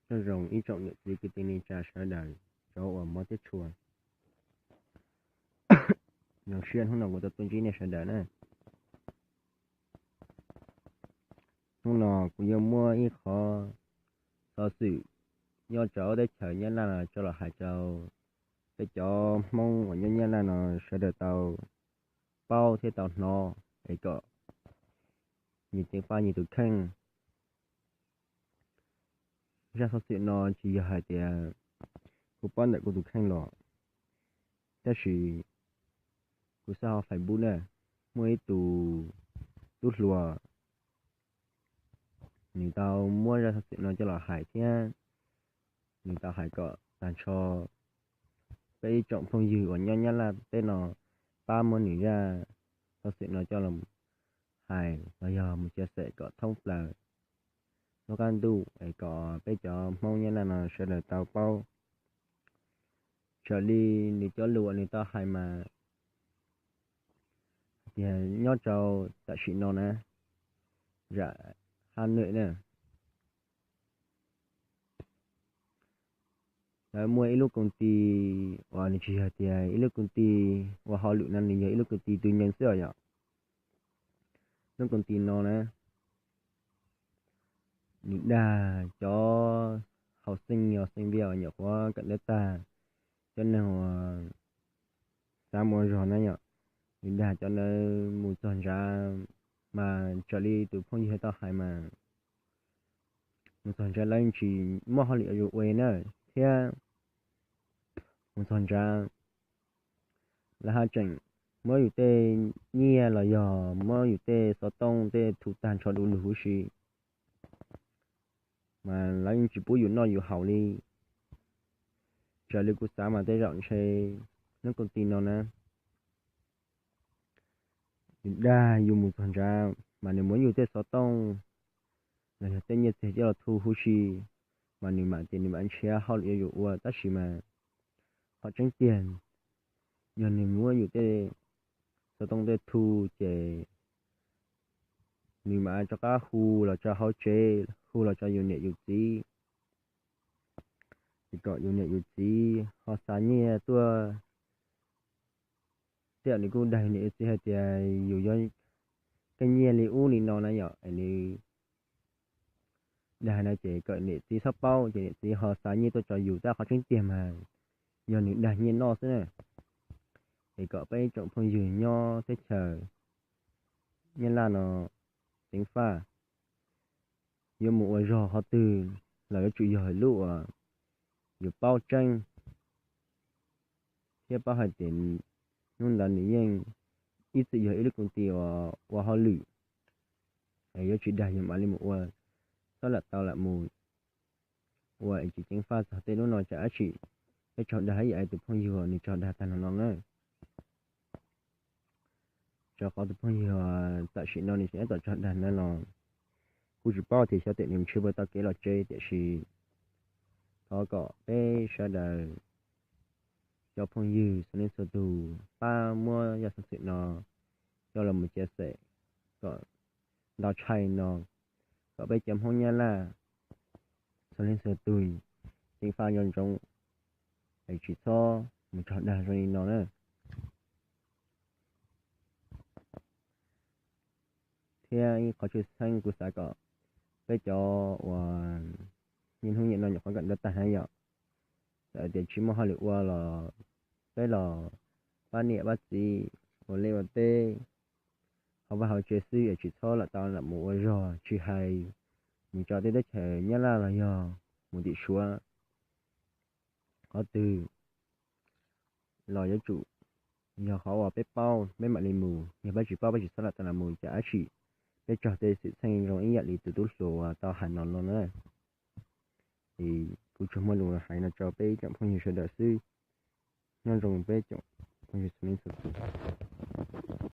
Nyob zoo ib tsoom niam txiv kwv tij neej tsa sawv daws, cov uas mob thiab tshua. Zoo siab hnub no kuv tau tuaj ntsib nej sawv daws na. Hnub no kuv yuav muab ib qho xov xwm nyob rau teb chaws Nyab Laj no coj los hais rau peb cov Hmoob uas nyob Nyab Laj no sawv daws tau paub thiab tau hnov es kom nyias ceev faj nyias tus kheej. Zaj xov xwm no tsis yog hais tias kuv paub ntawm kuv tus kheej los, tab sis kuv xav ho Facebook na, muaj ib tus tub hluas nws tau muab zaj xov xwm no coj los hais thiab nws tau hais kom tag nrho peb ib tsoom phooj ywg uas nyob Nyab Laj teb no pab muab nws zaj xov xwm no coj los hais los yog mus chia sẻ kom thoob plaws lub qab ntuj es kom peb cov Hmoob Nyab Laj no sawv daws tau paub. Raws li nws cov lus uas nws tau hais mas hais tias nyob rau tam sim no na, zam Hà Nội na, lawv muaj ib lub công ty uas nws tsis yog tias ib lub công ty ua hauj lwm no, nws yog ib lub công ty tư nhân xwb os yom. Lub công ty no na, nws dag cov học sinh, học sinh viên uas nyuam qhuav kawm ntawv tag, cov neeg uas xav mus ua zog na yom, nws dag cov ntawd mus txog ntshav mas raws li tus phooj ywg tau hais mas mus txog ntshav lawv tsis muaj hauj lwm yuav ua na, thiab mus txog ntshav lawv haj tseem muab yus tej nyiaj los yog muab yus tej xov tooj tej thu tag nrho du lug huv si, mas lawv yeej tsis pub yus noj yus haus li. Raws li kuv xav mas tej zaum ntshe lub công ty no na, nws dag yus mus txog ntshav mas nws muab yus tej xov tooj los yog tej nyiaj txiag coj los thu huv si, mas nws mam tias nws mam nrhiav hauj lwm yuav yus ua, tab sis mas qhov tseeb tiag, yog nws muab yus tej xov tooj tej thu ces nws mam rov qab hu los rau hauv tsev, hu los rau yus niam yus txiv, es kom yus niam yus txiv ho xa nyiaj tuaj. Tej zaum nws kuj dag yus niam yus txiv hais tias yus yuav keej nyiaj li ub li no na yom, es nws dag no ces kom niam txiv txhob paub ces niam txiv ho xa nyiaj tuaj rau yus, tab qhov tseeb tiag mas yog nws dag nyiaj noj xwb na. Es kom peb ib tsoom phooj ywg nyob teb chaws Nyab Laj no ceev faj, yuav mus ua zog qhov twg los yuav tsum yog lub uas yus paub tseeb thiab paub hais tias hnub ntawd nws yeej ib txwm yog ib lub công ty uas ua hauj lwm, yuav tsis dag yus mam li mus ua, txhob lam tau lam mus ua es tsis ceev faj txog tej lub no tsam dab tsi peb raug dag ib yam li tus phooj ywg nws raug dag tag no no na. Rau qhov tus phooj ywg tam sim no nws tseem tab tom raug dag na los kuj tsis paub tias xyov tias nws ntshe puas tau kev los tsev, tiam sis thov kom peb sawv daws cov phooj ywg txhua leej txhua tus pab muab zaj xov xwm no coj los mus chia sẻ kom ntau tshaj no, kom peb cov Hmoob Nyab Laj txhua leej txhua tus ceev faj nco ntsoov es tsis txhob mus raug dag zoo li no na. Thiab ib qhov tshwj xeeb kuv xav kom peb cov uas niaj hnub niaj no nyuam qhuav kawm ntawv tag na yom, txawm tias tsis muaj hauj lwm ua los peb los pab niam pab txiv ua liaj ua teb hauv vaj hauv tsev xwb es tsis txhob lam tau lam mus ua zog, tsis hais mus rau tej teb chaws Nyab Laj los yog mus tim Suav, qhov twg los yuav tsum yog qhov uas peb paub peb mam li mus, yog peb tsis paub peb tsis txhob lam tau lam mus, tsam dab tsi peb raug tej xwm txheej zoo ib yam li tus tub hluas uas tau hais no no na. Es kuv tsuas muaj lus hais no rau peb ib tsoom phooj ywg sawv daws xwb. Nyob zoo peb tsoom phooj ywg txhua leej txhua tus.